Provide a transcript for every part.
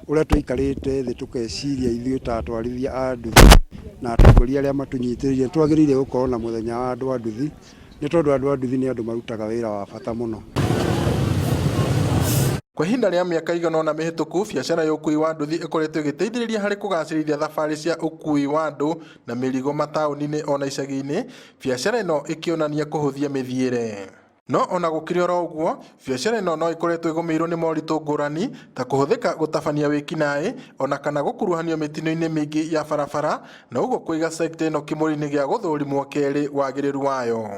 Ũrĩa tũikarĩte thĩ tũkeciria ithuĩ ta atwarithia a nduthi na atongoria arĩa matũnyitĩrĩire, twagĩrĩire gũkorwo na mũthenya wa andũ a nduthi, nĩ tondũ andũ a nduthi nĩ andũ marutaga wĩra wa bata mũno. Kwa ihinda rĩa mĩaka ĩigana ũna mĩhĩtũku, biacara ya ũkuui wa nduthi ĩkoretwo ĩgĩteithĩrĩria harĩ kũgacĩrithia thabarĩ cia ũkuui wa andũ na mĩrigo mataũni-inĩ ona icagi-inĩ, biacara ĩno ĩkĩonania kũhũthia mĩthiĩre. No ona gũkĩrĩ oro ũguo, biacara ĩno no ĩkoretwo ĩgũmĩirwo nĩ moritũ ngũrani ta kũhũthĩka gũtabania wĩkinaĩ ona kana gũkuruhanio mĩtino-inĩ mĩingĩ ya barabara na ũguo kũiga sector ĩno kĩmũrĩ-inĩ gĩa gũthũrimwo kerĩ wagĩrĩru wayo.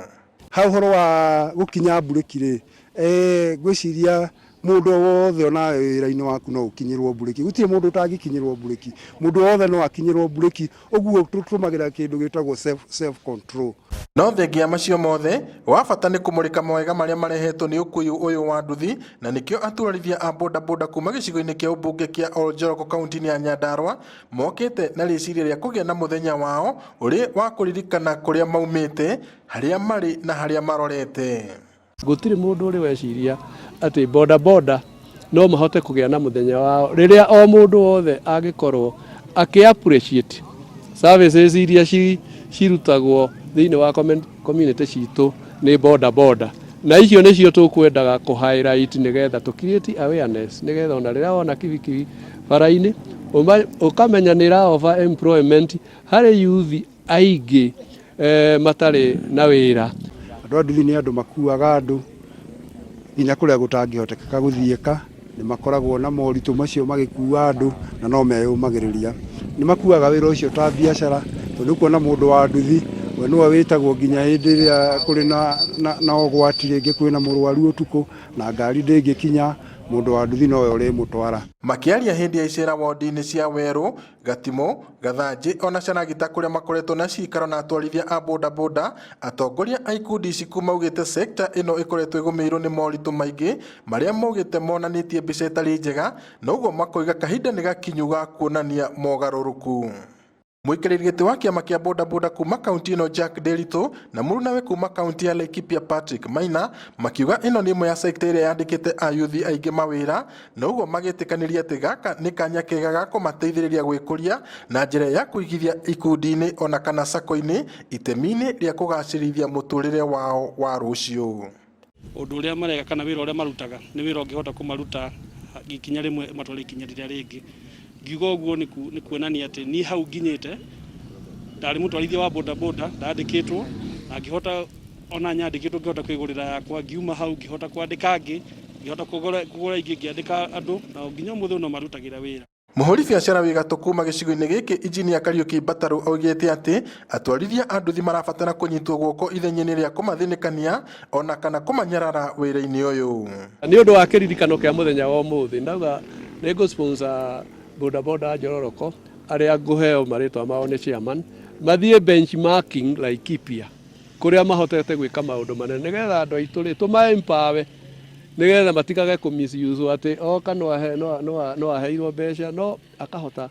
Ha ũhoro wa gũkinya mburĩki rĩ, ngwĩciria mũndũ o wothe onawe wĩra-inĩ waku no ũkinyĩrwo mburĩki. Gũtirĩ mũndũ ũtangĩkinyĩrwo mburĩki. Mũndũ wothe no akinyĩrwo mburĩki. Ũguo tũtũmagĩra kĩndũ gĩtagwo self control. No thengia ya macio mothe, wa bata nĩ kũmũrĩka mawega marĩa marehetwo nĩ ũkuui ũyũ wa nduthi na nĩkĩo atwarithia a bodaboda kuma gĩcigo-inĩ kĩa ũmbunge kĩa Oljoroko kaunti-inĩ ya Nyandarua mokĩte na rĩciria rĩa kũgĩa na mũthenya wao ũrĩ wa kũririkana kũrĩa maumĩte, harĩa marĩ na harĩa marorete. Gũtirĩ mũndũ ũrĩ weciria atĩ boda boda no mahote kũgĩa na mũthenya wao rĩrĩa o mũndũ wothe angĩkorwo akĩ appreciate services iria cirutagwo thĩinĩ wa community citũ nĩ boda boda. Na icio nĩcio tũkwendaga kũ highlight nĩgetha tũ create awareness nĩgetha ona rĩrĩa wona kibikibi bara-inĩ ũkamenya nĩ ĩra offer employment harĩ youth aingĩ matarĩ na wĩra. Andũ a nduthi nĩ andũ makuaga andũ nginya kũrĩa gũtangĩhotekeka gũthiĩka, nĩ makoragwo na moritũ macio magĩkua andũ na no meyũmagĩrĩria. Nĩ makuaga wĩra ũcio ta biacara tondũ nĩ ũkuona mũndũ wa nduthi we nĩwe wĩtagwo nginya hĩndĩ ĩrĩa kũrĩ na ũgwati, rĩngĩ kwĩna mũrwaru ũtukũ na ngari ndĩngĩkinya, mũndũ wa nduthi nowe ũrĩmũtwara. Makĩaria hĩndĩ ya icera wondi-inĩ cia Werũ, Gatimũ, Gathanjĩ ona Canagita kũrĩa makoretwo na cikaro na atwarithia a boda boda, atongoria a ikundi ici maugĩte sekta ĩno ĩkoretwo ĩgũmĩirwo nĩ moritũ maingĩ marĩa maugĩte monanĩtie mbica ĩtarĩ njega na ũguo makoiga kahinda nĩ gakinyu ga kuonania mogarũrũku. Mũikarĩri gĩtĩ wa kĩama kĩa boda boda kuma kaunti ĩno Jack Nderitu na mũrunawe kuma kaunti ya Laikipia Patrick Maina makiuga ĩno nĩ ĩmwe ya sekta ĩrĩa yandĩkĩte ayuthi aingĩ mawĩra na ũguo magĩtĩkanĩria atĩ gaka nĩ kanya kega ga kũmateithĩrĩria gwĩkũria na njĩra ya kũigithia ikundi-inĩ ona kana sacco-inĩ itemi-inĩ rĩa kũgacĩrithia mũtũrĩre wao wa rũciũ. Ũndũ ũrĩa mareka kana wĩra ũrĩa marutaga nĩ wĩra ũngĩhota kũmaruta ikinya rĩmwe matware ikinya rĩrĩa rĩngĩ. Ngiuga ũguo nĩ kuonania atĩ niĩ hau nginyĩte ndarĩ mũtwarithia wa boda boda ndandĩkĩtwo na ngĩhota ona nyandĩkĩtwo ngĩhota kwĩgũrĩra yakwa, ngiuma hau ngĩhota kwandĩka angĩ, ngĩhota kũgũra ingĩ ngĩandĩka andũ na nginya ũmũthĩ ũyũ no marutagĩra wĩra. Mũhũri biacara wĩ gatũ kuma gĩcigo-inĩ gĩkĩ Injinia Kariũki Mbatarũ augĩte atĩ atwarithia a nduthi marabatara kũnyitwo guoko ithenya-inĩ rĩa kũmathĩnĩkania ona kana kũmanyarara wĩra-inĩ ũyũ. Nĩ ũndũ wa kĩririkano kĩa mũthenya wa ũmũthĩ ndauga nĩ ngũ sponsor boda boda Njororoko arĩa ngũheo marĩtwa mao nĩ chairman mathiĩ benchmarking Laikipia kũrĩa mahotete gwĩka maũndũ manene nĩgetha andũ aitũ rĩ tũma empower nĩgetha matigage kũ misuse atĩ oka no aheirwo mbeca no akahota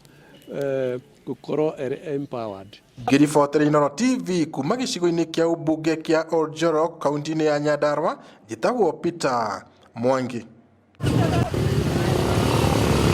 gũkorwo erĩ empowered. Ngĩribotera Inooro TV kuma gĩcigo-inĩ kĩa ũmbunge kĩa Oljoro kaunti-inĩ ya Nyandarua, njĩtagwo Peter Mwangi.